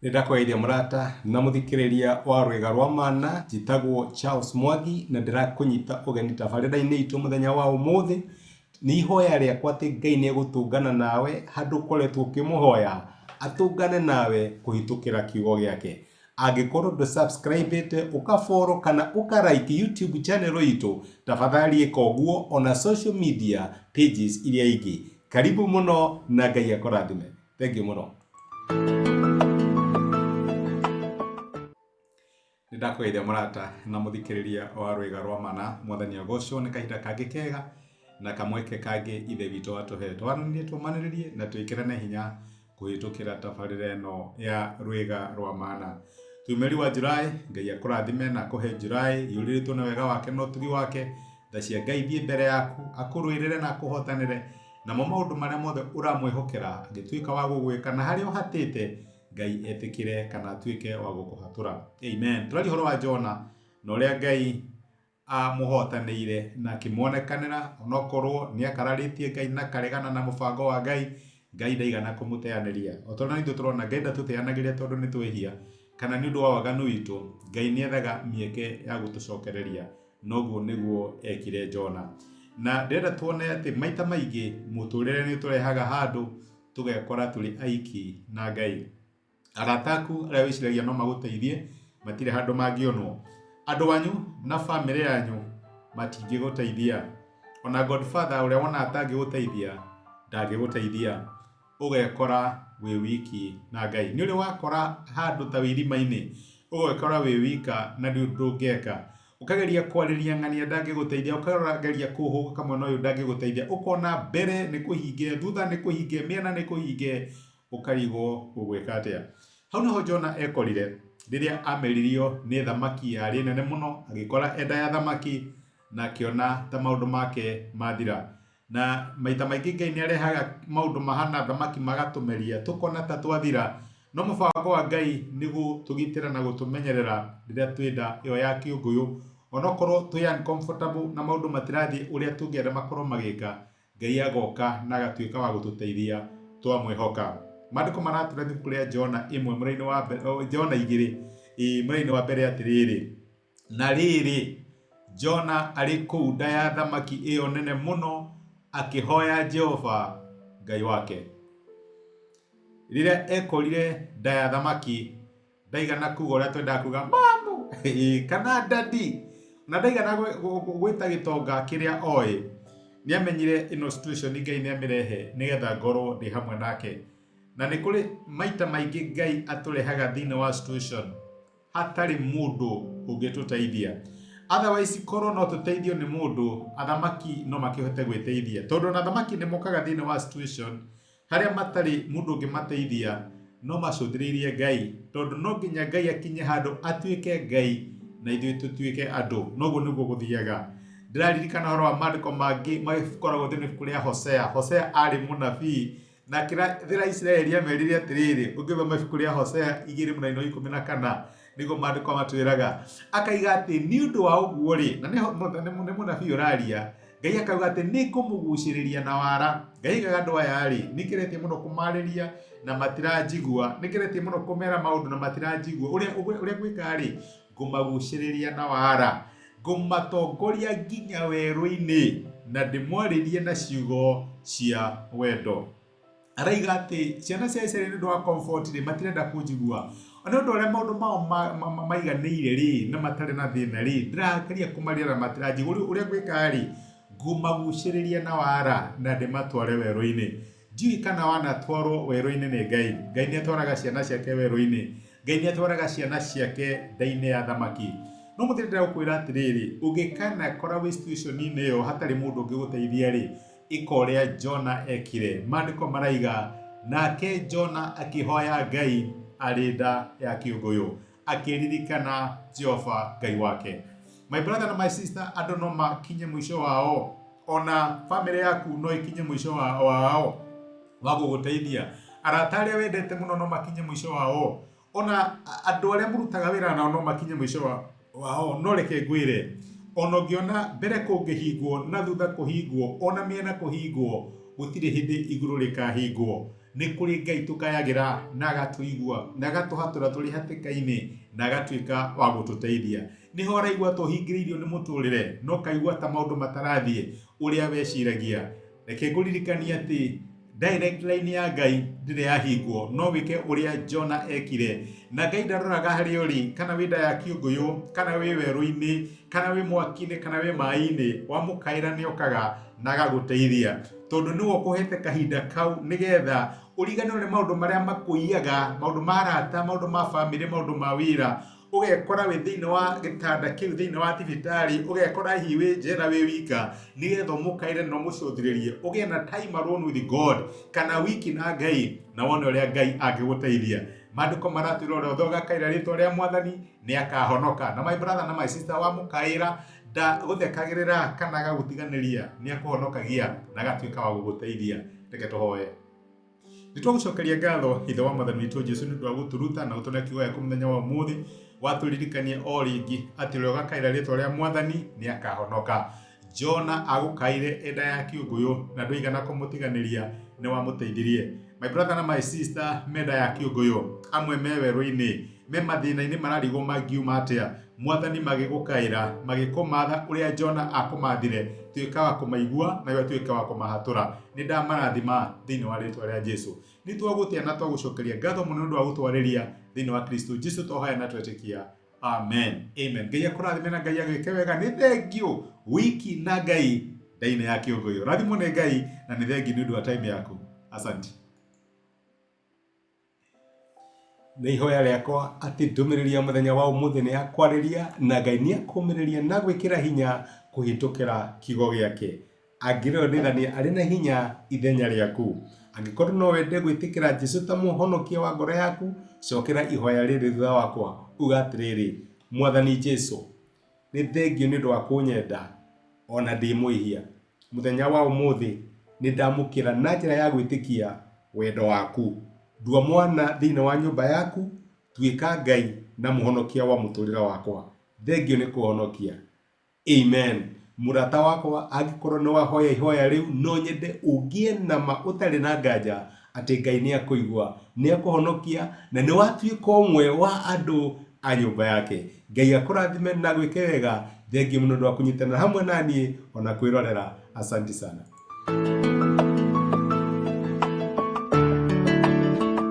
Nĩ ndakũgeithia mũrata na mũthikĩrĩria wa Rwĩga rwa Mana, njĩtagwo Charles Mwangi na ndĩrakũnyita ũgeni tabarĩra-inĩ itũ mũthenya wa ũmũthĩ. Nĩ ihoya rĩakwa atĩ Ngai nĩ egũtũngana nawe handũ ũkoretwo ũkĩmũhoya, atũngane nawe kũhĩtũkĩra kiugo gĩake. Angĩkorwo ndũ subscribe ĩte, ũka follow kana ũka like YouTube channel itũ, tafadhali ĩka ũguo ona social media pages iria ingĩ. Karibu mũno na Ngai akũrathime. Thengiũ mũno. Nĩ ndakũgeithia mũrata na mũthikĩrĩria wa Rwĩga rwa Mana. Mwathani agocwo nĩ kahinda kangĩ kega na kamweke kangĩ Ithe witũ atũhe. Twaranĩrie, tũmanĩrĩrie na twĩkĩrane hinya kũhĩtũkĩra tabarĩra ĩno ya Rwĩga rwa Mana. Twĩ mweri wa July, Ngai akũrathime na akũhe July iyũrĩrĩtwo na wega wake na ũtugi wake. Tha cia Ngai ithiĩ mbere yaku, akũrũĩrĩre na akũhotanĩre. Namo maũndũ marĩa mothe ũramwĩhokera angĩtuĩka wa gũgwĩka na harĩa ũhatĩte, Ngai etĩkĩre kana atuĩke wa gũkũhatũra. Amen. Tũraria ũhoro wa Jona na ũrĩa Ngai amũhotanĩire na akĩmuonekanĩra onokorwo nĩ akararĩtie Ngai na akaregana na mũbango wa Ngai, Ngai ndaigana kũmũteanĩria. O ta ũrĩa ithuĩ tũrona Ngai ndatũteanagĩria tondũ nĩ twĩhia kana nĩ ũndũ wa waganu witũ, Ngai nĩ ethaga mĩeke ya gũtũcokereria. Noguo nĩguo ekire Jona. Na ndĩrenda tuone atĩ maita maingĩ mũtũrĩre nĩ ũtũrehaga handũ tũgekora tũrĩ aiki na Ngai. Arata aku arĩa wĩciragia no magũteithie matirĩ handũ mangĩonwo. Andũ anyu na bamĩrĩ yanyu matingĩgũteithia. Ona godfather ũrĩa wonaga ta angĩgũteithia ndangĩgũteithia. Ũgekora wĩ wiki na Ngai. Nĩ ũrĩ wakora handũ ta wĩ irima-inĩ, ũgekora wĩ wika na ndũrĩ ũndũ ũngĩka. Ũkageria kwarĩria ng'ania ndangĩgũteithia, ũkageria kũhũgũka mwena ũyũ ndangĩgũteithia, ũkona mbere nĩ kũhinge, thutha nĩ kũhinge, mĩena nĩ kũhinge, ũkarigwo ũgwĩka atĩa. Hau nĩho Jona ekorire rĩrĩa ameririo nĩ thamaki yarĩ nene mũno, agĩkora enda ya thamaki na akĩona ta maũndũ make mathira. Na maita maingĩ Ngai nĩ arehaga maũndũ mahana thamaki magatũmeria tũkona ta twathira, no mũbango wa Ngai nĩ gũtũgitĩra na gũtũmenyerera rĩrĩa twĩ nda ĩyo ya kĩũngũyũ, onokorwo twĩ uncomfortable na maũndũ matirathiĩ ũrĩa tũngĩenda makorwo magĩka, Ngai agoka na agatuĩka wa gũtũteithia twamwĩhoka. Maandĩko maratwĩra ibuku rĩa Jona ĩmwe mũraini wa mbere, Jona igĩrĩ mũraini wa mbere atĩrĩrĩ, Na rĩrĩ, Jona arĩ kũu nda ya thamaki ĩyo nene mũno akĩhoya Jehova Ngai wake. Rĩrĩa ekorire nda ya thamaki, ndaigana kuga ũrĩa twendaga kuga mamu kana dadi, na ndaigana gwĩta gĩtonga kĩrĩa oĩ. Nĩ amenyire ĩno situation Ngai nĩ amĩrehe nĩgetha ngorwo ndĩ hamwe nake. Na nĩ kũrĩ maita maingĩ Ngai atũrehaga thĩinĩ wa situation hatarĩ mũndũ ũngĩtũteithia. Otherwise korwo no tũteithio nĩ mũndũ, athamaki no makĩhote gwĩteithia. Tondũ ona athamaki nĩ mokaga thĩinĩ wa situation harĩa matarĩ mũndũ ũngĩmateithia, no macũthĩrĩirie Ngai. Tondũ no nginya Ngai akinye handũ atuĩke Ngai na ithuĩ tũtuĩke andũ. Noguo nĩguo gũthiaga. Ndĩraririkana ũhoro wa maandĩko mangĩ makoragwo thĩinĩ wa ibuku rĩa Hosea. Hosea arĩ mũnabii Na akĩrathĩra Isiraeli amerire atĩrĩrĩ, ũngĩthoma ibuku rĩa Hosea igĩrĩ mũraini wa 14, nĩguo maandĩko matwĩraga, akaiga atĩ nĩ ũndũ wa ũguo rĩ, na nĩ mũnabii ũraria, Ngai akauga atĩ nĩ ngũmũgucĩrĩria na wara. Ngai aigaga andũ aya rĩ, nĩ ngeretie mũno kũmarĩria na matiranjigua, nĩ ngeretie mũno kũmera maũndũ na matiranjigua. Ũrĩa ũrĩa ngwĩka rĩ, ngũmagucĩrĩria na wara, ngũmatongoria nginya werũ-inĩ na ndĩmwarĩrie na ciugo cia wendo. Araiga atĩ ciana cia Isiraeli nĩ ũndũ wa comfort rĩ, matirenda kũnjigua. Nĩ ũndũ ũrĩa maũndũ mao maiganĩire rĩ, na matarĩ na thĩna rĩ, ndĩrageria kũmarĩra na matiranjigua. Rĩu ũrĩa ngwĩka rĩ, ngũmagucĩrĩria na wara na ndĩmatware werũ-inĩ. Ndiũĩ kana wanatwarwo werũ-inĩ nĩ Ngai. Ngai nĩ atwaraga ciana ciake werũ-inĩ. Ngai nĩ atwaraga ciana ciake nda-inĩ ya thamaki. No mũthĩ ndĩrenda gũkwĩra atĩrĩrĩ, ũngĩkanakora wĩ situation-inĩ ĩyo hatarĩ mũndũ ũngĩgũteithia rĩ, ĩka ũrĩa Jona ekire. Maandĩko maraiga, nake Jona akĩhoya Ngai arĩ nda ya kĩũngũyũ, akĩririkana Jehova Ngai wake. My brother na my sister, andũ no makinye mũico wao, ona famĩlĩ yaku no ĩkinye mũico wao wa gũgũteithia. Arata arĩa wendete mũno no makinye mũico wao, ona andũ arĩa mũrutaga wĩra nao no makinye mũico wao. No reke ngwĩre, ona ũngĩona mbere kũngĩhingwo na thutha kũhingwo, ona mĩena kũhingwo, gũtirĩ hĩndĩ igũrũ rĩkahingwo. Nĩ kũrĩ Ngai tũkayagĩra na agatũigua na agatũhatũra tũrĩ hatĩka-inĩ na agatuĩka wa gũtũteithia. Nĩho ũraigua ta ũhingĩrĩirio nĩ mũtũrĩre na ũkaigua ta maũndũ matarathiĩ ũrĩa weciragia. Reke ngũririkanie atĩ direct line ya Ngai ndĩrĩ yahingwo, no wĩke ũrĩa Jona ekire. Na Ngai ndaroraga harĩa ũrĩ, kana wĩ nda ya kĩũngũyũ, kana wĩ werũ-inĩ, kana wĩ mwaki-inĩ, kana wĩ maĩ-inĩ, wamũkaĩra nĩ okaga na agagũteithia. Tondũ nĩwe ũkũhete kahinda kau nĩgetha ũriganĩrwo nĩ maũndũ marĩa makũiyaga, maũndũ ma arata, maũndũ ma bamĩrĩ, maũndũ ma wĩra, ũgekora wĩ thĩinĩ wa gĩtanda kĩu thĩinĩ wa thibitarĩ, ũgekora hihi wĩ njera wĩ wika, nĩgetha ũmũkaĩre na ũmũcũthĩrĩrie, ũgĩe na time alone with God, kana wiki na Ngai, na wone ũrĩa Ngai angĩgũteithia. Maandĩko maratwĩra ũrĩa wothe ũgakaĩra rĩtwa rĩa Mwathani nĩ akahonoka. Na my brother na my sister, wamũkaĩra ndagũthekagĩrĩra kana agagũtiganĩria, nĩ akũhonokagia na agatuĩka wa gũgũteithia. Reke tũhoe. Nĩ twagũcokeria ngatho Ithe wa Mwathani witũ Jesu nĩ ũndũ wa gũtũruta na gũtũne kiugo gĩaku mũthenya wa ũmũthĩ. Watũririkania o rĩngĩ atĩ ũrĩa ũgakaĩra rĩtwa rĩa Mwathani nĩ akahonoka. Jona agũkaire enda ya kĩũngũyũ na ndũigana kũmũtiganĩria, nĩ wamũteithirie. My brother na my sister me nda ya kĩũngũyũ, amwe me werũ-inĩ, me mathĩna-inĩ mararigwo mangiuma atĩa. Mwathani magĩgũkaĩra, magĩkũmatha ũrĩa Jona akũmathire, tuĩka wa kũmaigua nawe ũtuĩke wa kũmahatũra. Nĩ ndamarathima thĩinĩ wa rĩtwa rĩa Jesu. Nĩ twagũtĩa na twagũcokeria ngatho mũno nĩ ũndũ wa gũtwarĩria thĩinĩ wa Kristo Jesu twahoya na twetĩkia. Amen. Amen. Ngai akũrathime na Ngai agwĩke wega. Nĩ thengiũ wiki na Ngai ndainĩ ya kĩũngũyũ. Rathimwo nĩ Ngai na nĩ thengiũ nĩ ũndũ wa time yaku. Asante. Nĩ ihoya rĩakwa atĩ ndũmĩrĩri ya mũthenya wa ũmũthĩ nĩ yakwarĩria na Ngai nĩ akũmĩrĩria na gwĩkĩra hinya kũhĩtũkĩra kiugo gĩake. Angĩrĩonithania arĩ na hinya ithenya rĩaku. Angĩkorwo no wende gwĩtĩkĩra Jesu ta mũhonokia wa ngoro yaku, cokera ihoya rĩrĩ thutha wakwa, uga atĩrĩrĩ, Mwathani Jesu, nĩ thengiũ nĩ ũndũ wa kũnyenda o na ndĩ mwĩhia. Mũthenya wa ũmũthĩ nĩ ndamũkĩra na njĩra ya gwĩtĩkia wendo waku. Ndua mwana thĩinĩ wa nyũmba yaku, tuĩka Ngai na mũhonokia wa mũtũrĩre wakwa. Thengiũ nĩ kũhonokia. Amen. Mũrata wakwa, angĩkorwo nĩ wahoya ihoya rĩu, no nyende ũgĩe na ma ũtarĩ na nganja atĩ Ngai nĩ akũigua, nĩ akũhonokia na nĩ watuĩka ũmwe wa andũ a nyũmba yake. Ngai akũrathime na agwĩke wega. Thengiũ mũno nĩ ũndũ wa kũnyitanĩra hamwe na niĩ ona kwĩrorera. Asanti sana.